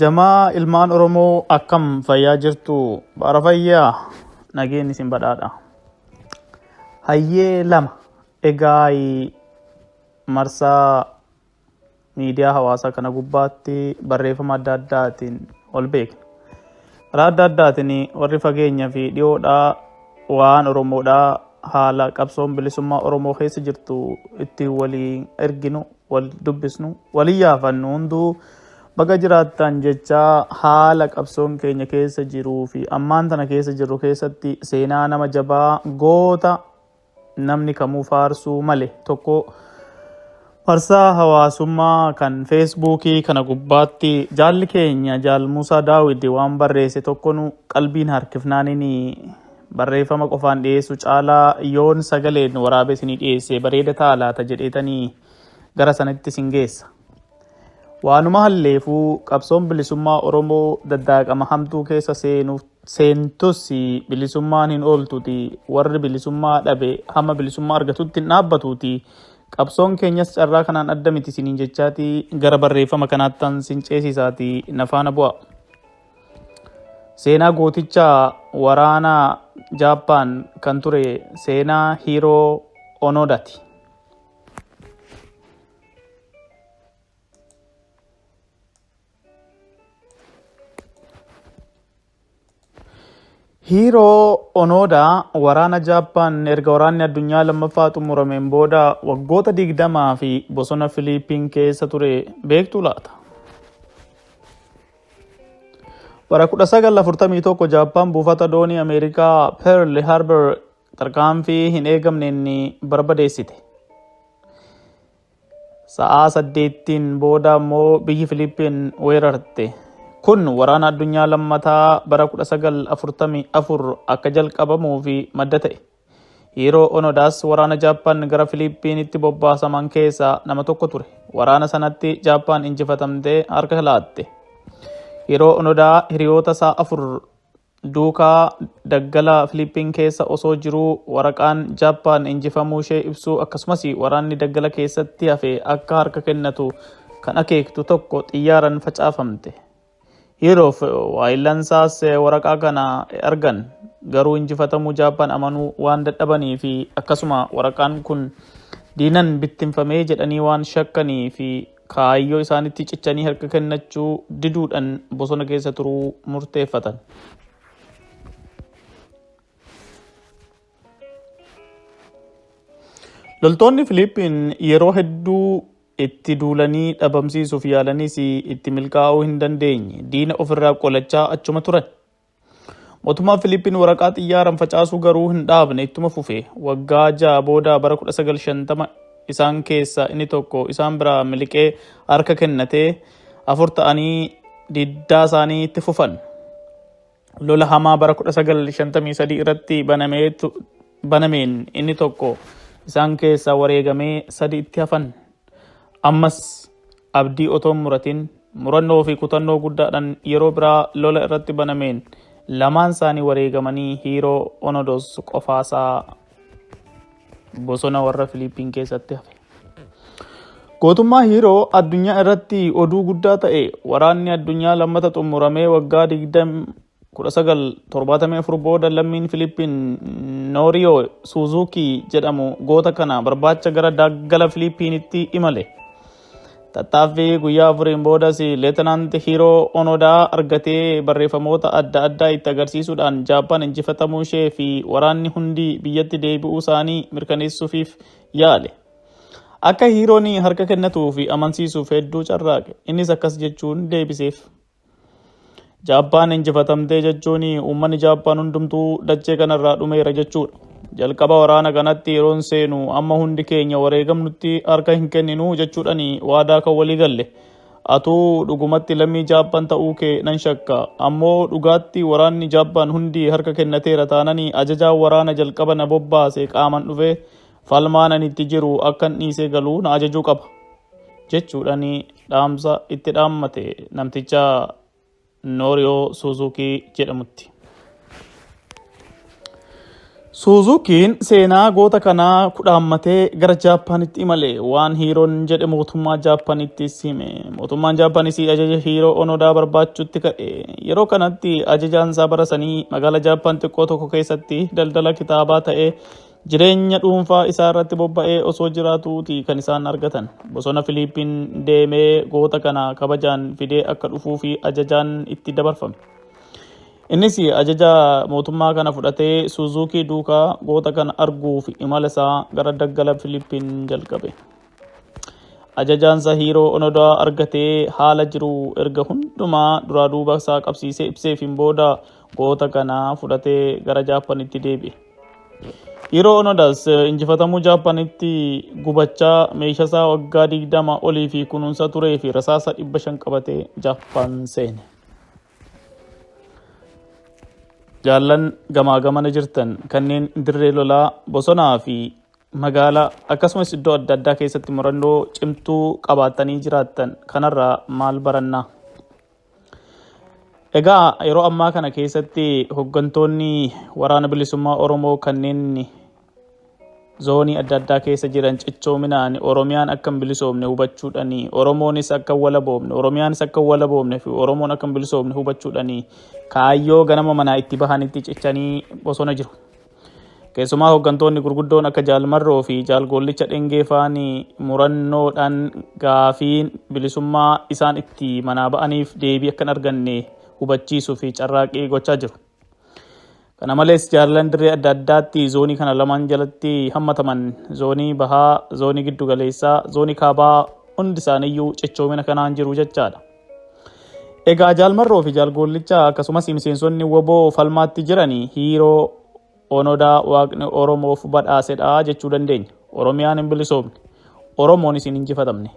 Jamaa ilmaan Oromoo akkam fayyaa jirtu bara fayyaa nageen isin badhaadha. Hayyee lama egaa marsaa miidiyaa hawaasaa kana gubbaatti barreeffama adda addaatiin ol beekna. Karaa adda addaatiin warri fageenya fi dhiyoodhaa waan Oromoodhaa haala qabsoon bilisummaa Oromoo keessa jirtu ittiin walii erginu, wal dubbisnu, walii yaafannu hunduu baga jiraattan jechaa haala qabsoon keenya keessa jiruu fi ammaan tana keessa jirru keessatti seenaa nama jabaa goota namni kamuu faarsuu male tokko marsaa hawaasummaa kan feesbuukii kana gubbaatti jaalli keenya jaal Muusaa Daawid waan barreesse tokko nu qalbiin harkifnaaniin barreeffama qofaan dhiyeessu caalaa yoon sagaleen waraabee isinii dhiyeesse bareeda ta'a laata jedheetanii gara sanatti isin geessa. Waanuma halleefuu qabsoon bilisummaa Oromoo daddaaqama hamtuu keessa seenuuf seentus bilisummaan hin ooltuti warri bilisummaa dhabe hamma bilisummaa argatutti hin dhaabbatuuti qabsoon keenyas carraa kanaan adda miti isiniin jechaati gara barreeffama kanaattan sin ceesisaati na faana bu'a. Seenaa gooticha waraana Jaappaan kan ture seenaa Hiiroo Onodaati. Hiiroo Onoodaa waraana Jaappaan erga waraanni addunyaa lammaffaa xumurameen booda waggoota 20 fi bosona Filiippiin keessa ture beektuu laata? Bara 1941 Jaappaan buufata doonii Ameerikaa Pearl Harbor tarkaanfii hin eegamneen barbadeessite. Sa'aa saddeettiin booda immoo biyyi Filiippiin weerarte. Kun waraana addunyaa lammataa bara 1944 akka jalqabamuu fi madda ta'e. Yeroo Onodaas waraana Jaappaan gara Filiippiinitti bobbaasaman keessaa nama tokko ture. Waraana sanatti Jaappaan injifatamtee harka laatte. Yeroo Onodaa hiriyoota isaa afur duukaa daggala Filiippiin keessa osoo jiruu waraqaan Jaappaan injifamuu ishee ibsuu akkasumas waraanni daggala keessatti hafe akka harka kennatu kan akeektu tokko xiyyaaran facaafamte. Yeroof waayillansaas waraqaa kana argan garuu injifatamuu Jaappaan amanuu waan dadhabanii fi akkasuma waraqaan kun diinan bittinfamee jedhanii waan shakkanii fi kaayyoo isaanitti cichanii harka kennachuu diduudhaan bosona keessa turuu murteeffatan. Loltoonni Filiippiin yeroo hedduu itti duulanii dhabamsiisuuf yaalanis itti milkaa'uu hin dandeenye. Diina ofirraa qolachaa achuma turan. Mootummaan Filiippiin waraqaa xiyyaaraan facaasuu garuu hin dhaabne ittuma fufe. Waggaa ja'a booda bara 1950 isaan keessaa inni tokko isaan biraa miliqee harka kennatee afur ta'anii diddaa isaanii itti fufan. Lola hamaa bara 1953 irratti banameen inni tokko isaan keessaa wareegamee sadi itti hafan. Ammas abdii otoo hin muratin murannoo fi kutannoo guddaadhaan yeroo biraa lola irratti banameen lamaan isaanii wareegamanii Hiiroo Onodos qofaasaa bosona warra Filiippiin keessatti hafe. Gootummaa Hiiroo addunyaa irratti oduu guddaa ta'e waraanni addunyaa lammata xumuramee waggaa 1974 booda lammiin Filiippiin Nooriyoo Suuzuukii jedhamu goota kana barbaacha gara daggala Filiippiinitti imale. Tattaaffii guyyaa afuriin boodas Leetanaant Hiiroo Onodaa argatee barreeffamoota adda addaa itti agarsiisuudhaan Jaappaan injifatamuu ishee fi waraanni hundi biyyatti deebi'uu isaanii mirkaneessuufiif yaale. Akka Hiiroon harka kennatuu fi amansiisuuf hedduu carraaqe. Innis akkas jechuun deebiseef. Jaappaan injifatamtee jechuun uummanni Jaappaan hundumtuu dachee kanarraa dhumeera jechuudha. Jalqaba waraana kanatti yeroon seenu amma hundi keenya wareegamnutti harka hin kenninu jechuudhaan waadaa kan walii galle. Atuu dhugumatti lammii Jaappaan ta'uu kee nan shakka. Ammoo dhugaatti waraanni Jaappaan hundi harka kennateera taananii ajajaan waraana jalqaba na bobbaase qaaman dhufee falmaan ani itti jiru akkan dhiisee galuu na ajajuu qaba. Jechuudhaan dhaamsa itti dhaammate namticha Nooriyoo Suuzuukii jedhamutti. Suuzukiin seenaa goota kanaa kudhaammatee gara Jaappaanitti imale. Waan Hiiroon jedhe mootummaa Jaappaanittis hime. Mootummaan Jaappaanis ajaja Hiiroo Onodaa barbaachuutti ka'e. Yeroo kanatti ajajaan isaa bara sanii magaalaa Jaappaan xiqqoo tokko keessatti daldala kitaabaa ta'ee jireenya dhuunfaa isaa irratti bobba'ee osoo jiraatuuti kan isaan argatan. Bosona Filiippiin deemee goota kana kabajaan fidee akka dhufuu fi ajajaan itti dabarfame. Innis ajaja mootummaa kana fudhatee Suuzuukii duukaa goota kana arguuf imala isaa gara daggala Filiippiin jalqabe. Ajajaansa Hiiroo Onodaa argatee haala jiru erga hundumaa duraa duuba isaa qabsiisee ibseefiin booda goota kana fudhatee gara Jaappanitti deebi'e. Hiiroo Onodaas injifatamuu Jaappanitti gubachaa meeshaa isaa waggaa 20 olii fi kunuunsa turee fi rasaasa 500 qabatee Jaappaan seene. Jaallan gamaa gamana jirtan kanneen dirree lolaa bosonaa fi magaalaa akkasumas iddoo adda addaa keessatti murannoo cimtuu qabaattanii jiraattan kanarraa maal barannaa? Egaa yeroo ammaa kana keessatti hoggantoonni waraana bilisummaa Oromoo kanneen zoonii adda addaa keessa jiran cichoominaan Oromiyaan akka hin bilisoomne hubachuudhaan Oromoonis akka hin walaboomne Oromiyaanis akka hin walaboomne fi Oromoon akka hin bilisoomne hubachuudhaan kaayyoo ganama manaa itti bahanitti cichanii bosona jiru. Keessumaa hooggantoonni gurguddoon akka Jaal Marroo fi Jaal Goollicha Dhengee fa'aan murannoodhaan gaafiin bilisummaa isaan itti manaa ba'aniif deebii akka hin arganne hubachiisuu fi carraaqqii gochaa jiru. Kana malees jaallan dirree adda addaatti zoonii kana lamaan jalatti hammataman zoonii bahaa, zoonii giddu galeessaa, zoonii kaabaa hundi isaaniiyyuu cichoomina kanaan jiru jechaadha. Egaa Jaal Marroo fi Jaal Goollichaa akkasumas miseensonni wbo falmaatti jiran hiiroo Onodaa waaqni Oromoof badhaasedha jechuu dandeenya. Oromiyaan hin bilisoomne. Oromoonis hin injifatamne.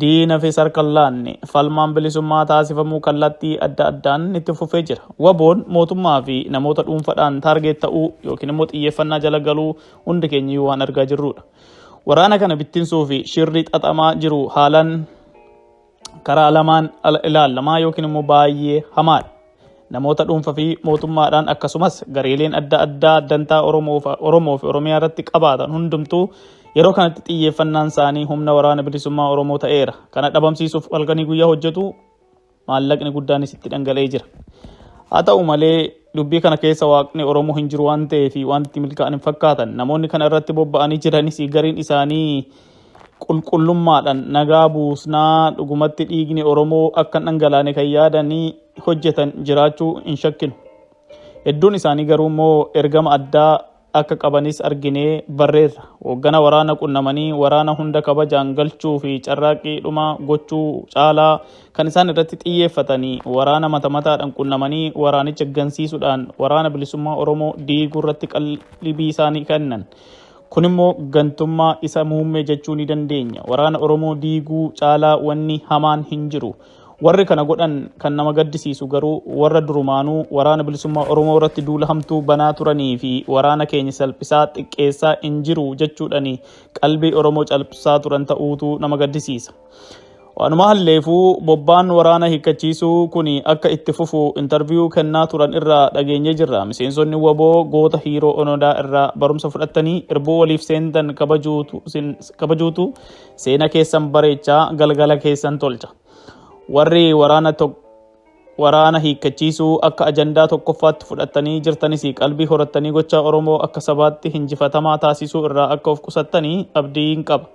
Diinafis harka hin laanne. Falmaan bilisummaa taasifamuu kallattii adda addaan itti fufee jira. Waboon mootummaa fi namoota dhuunfadhaan taargeet ta'uu yookiin immoo xiyyeeffannaa jala galuu hundi keenyayyuu waan argaa jirrudha. Waraana kana bittinsuu fi shirri xaxamaa jiru haalaan karaa lamaan ilaalamaa yookiin immoo baay'ee hamaadha. Namoota dhuunfaa fi mootummaadhaan akkasumas gareeleen adda addaa dantaa Oromoo fi Oromiyaa irratti qabaatan hundumtuu yeroo kanatti xiyyeeffannaan isaanii humna waraana bilisummaa Oromoo ta'eera. Kana dhabamsiisuuf halkanii guyyaa hojjetu maallaqni guddaanis itti dhangala'ee jira. Haa ta'u malee dubbii kana keessa waaqni Oromoo hin jiru waan ta'eef waan itti milkaa'an hin fakkaatan. Namoonni kana irratti bobba'anii jiranis gariin isaanii qulqullummaadhaan nagaa buusnaa dhugumatti dhiigni Oromoo akka hin dhangalaane kan yaadanii hojjetan jiraachuu hin shakkinu. Hedduun isaanii garuu immoo ergama addaa akka qabanis arginee barreerra. Hooggana waraana qunnamanii waraana hunda kabajaan galchuu fi carraaqqii dhuma gochuu caalaa kan isaan irratti xiyyeeffatanii waraana mata mataadhaan qunnamanii waraanicha gansiisuudhaan waraana bilisummaa Oromoo diiguu irratti qalbii isaanii kennan. Kun immoo gantummaa isa muummee jechuu ni dandeenya. Waraana Oromoo diiguu caalaa wanni hamaan hin jiru. Warri kana godhan kan nama gaddisiisu garuu warra durumaanuu waraana bilisummaa Oromoo irratti duula hamtuu banaa turanii fi waraana keenya salphisaa xiqqeessaa hin jiru jechuudhaan qalbii Oromoo calpsaa turan ta'uutu nama gaddisiisa. Waanuma halleefuu bobbaan waraana hiikkachiisuu kun akka itti fufu intarviyuu kennaa turan irraa dhageenyee jirra. Miseensonni waboo goota Hiiroo Onodaa irraa barumsa fudhattanii irbuu waliif seentan kabajuutu seena keessan bareechaa galgala keessan tolcha. Warri waraana waraana hiikkachiisuu akka ajandaa tokkoffaatti fudhattanii jirtanis qalbii horattanii gochaa Oromoo akka sabaatti hinjifatamaa taasisuu irraa akka of qusattanii abdiin qaba.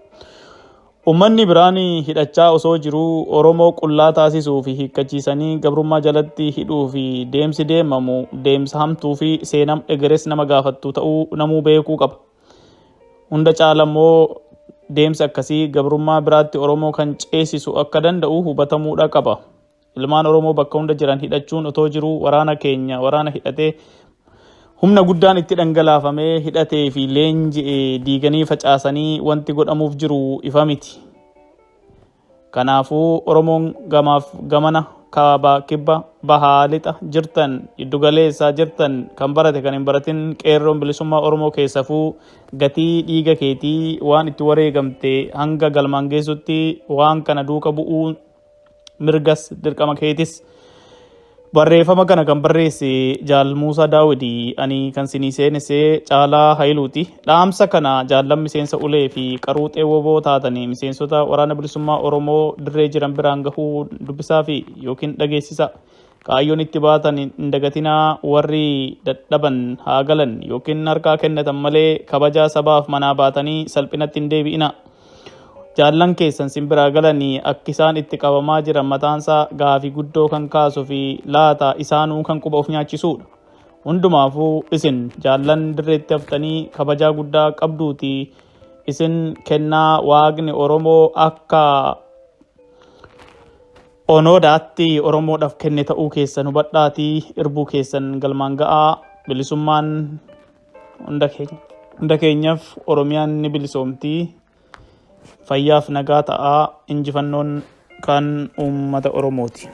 Ummanni biraan hidhachaa osoo jiruu Oromoo qullaa taasisuu fi hiikkachiisanii gabrummaa jalatti hidhuu fi deemsi deemamu deemsa hamtuu fi seenam egeres nama gaafattu ta'uu namuu beekuu qaba. Hunda caala immoo deemsi akkasii gabrummaa biraatti Oromoo kan ceesisu akka danda'u hubatamuudha qaba. Ilmaan Oromoo bakka hunda jiran hidhachuun otoo jiruu waraana keenya waraana hidhatee humna guddaan itti dhangalaafamee hidhatee fi leenji'e diiganii facaasanii wanti godhamuuf jiru ifa miti. Kanaafuu Oromoon gamaaf gamana kaaba kibba bahaa lixa jirtan giddugaleessaa jirtan kan barate kan hin baratin qeerroon bilisummaa Oromoo keessafuu gatii dhiiga keetii waan itti wareegamte hanga galmaan geessutti waan kana duuka bu'uu mirgas dirqama keetis. Barreeffama kana kan barreesse Jaal Muusaa Daawidi, ani kan sinii seenesse Caalaa Hayiluuti. Dhaamsa kana jaallan miseensa ulee fi qaruuxee woboo taatanii miseensota Waraana Bilisummaa Oromoo dirree jiran biraan gahuu dubbisaa fi yookiin dhageessisa. Kaayyoon itti baatan hin dagatinaa warri dadhaban haa galan yookiin harkaa kennatan malee kabajaa sabaaf manaa baatanii salphinatti hin deebi'ina. Jaallan keessan sin biraa galanii akki isaan itti qabamaa jiran mataansaa gaafii guddoo kan kaasu fi laata isaanuu kan quba of nyaachisuudha. Hundumaafuu isin jaallan dirreetti haftanii kabajaa guddaa qabduuti isin kennaa waaqni Oromoo akka Onoodaatti Oromoodhaaf kenne ta'uu keessan hubadhaatii irbuu keessan galmaan ga'aa bilisummaan hunda keenya hunda keenyaaf Oromiyaan ni bilisoomti fayyaaf nagaa ta'aa injifannoon kan uummata Oromooti.